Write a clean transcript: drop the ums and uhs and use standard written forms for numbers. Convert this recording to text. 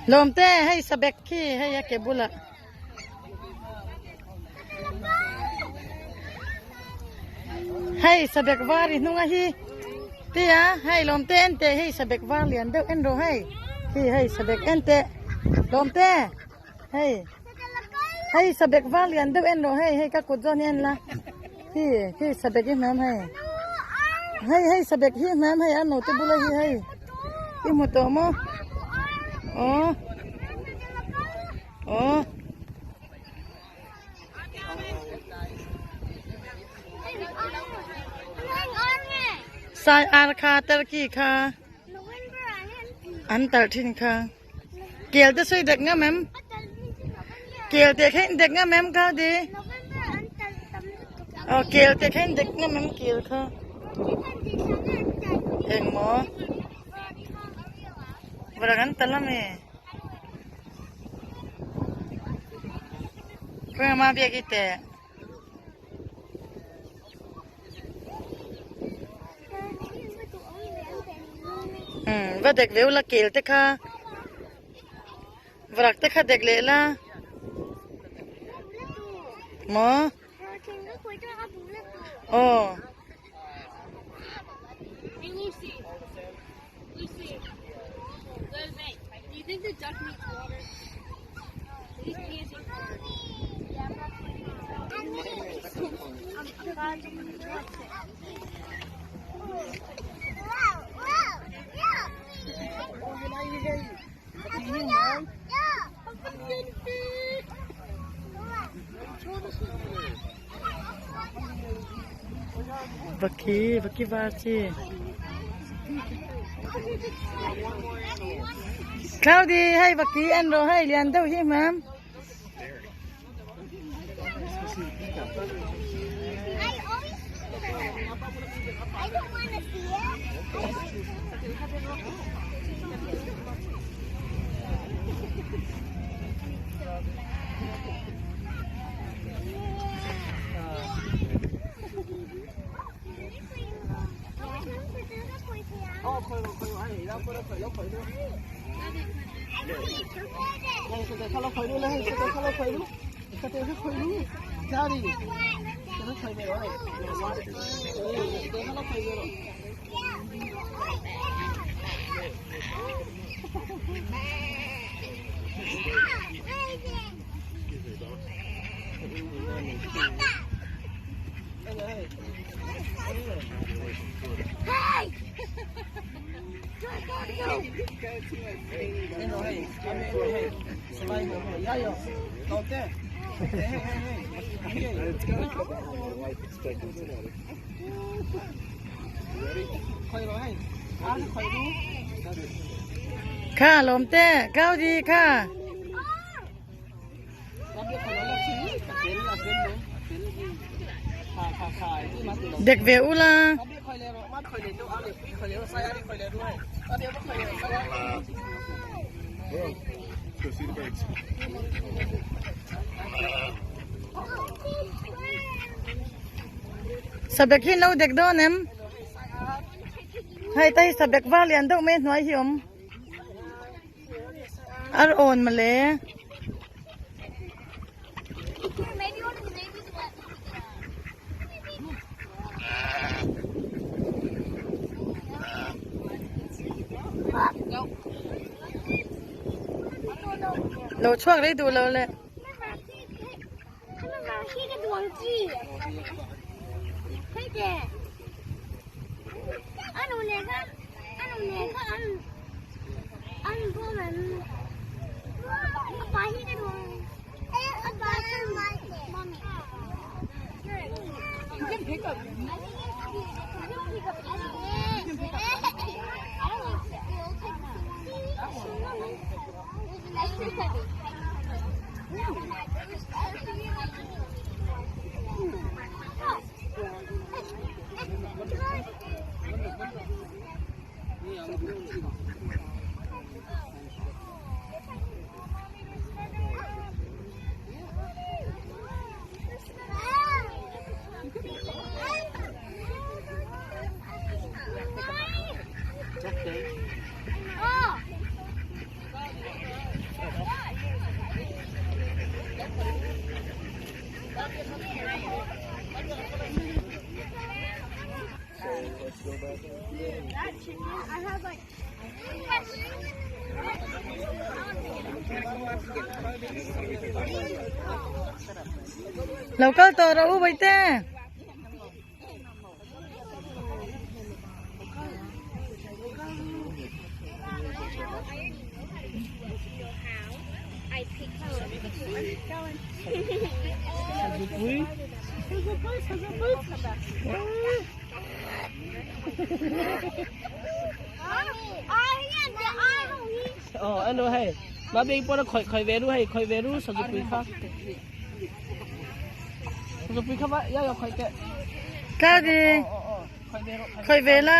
Lawmte hei sabek khi hei a ke bulah. Hei sabek var i hnunga hi tia hei lawmte en teh hei sabek var lian deuh en rawh hei hi hei sabek en teh lawmte hei hei sabek var lian deuh en rawh hei hei ka kut zawn hi en la hi hi sabek hi hmem hei hei hei sabek hi hmem hei a note bula hi hei i hmu tawh maw aw aw. Sai ar kha turkey kha an tarh thin kha kel te sawi dek ngam em kel te kha in dek ngam em kha di aw kel te kha in dek ngam em kel kha engmaw varak an tal ami. Khawi ma biak i teh. Um va dek veu la kel te kha varak te kha dek leh la maw aw. Hey Lucy, Lucy, do you think the duck needs water? He's panting hard. Vaki vaki var chi Cloudy hei vaki en rawh hei lian deuh hi hmam. Kha lawm te Cloudy kha. Dek ve ula. Sabek hi no dek dawn em? Hei ta hi sabek var lian deuh mai hnuai hi awm. Ar awn mawle. Lo chhuak rei duh lo le. Lo kal tawh rawh u Bawihte. Cloudy khawih ve la.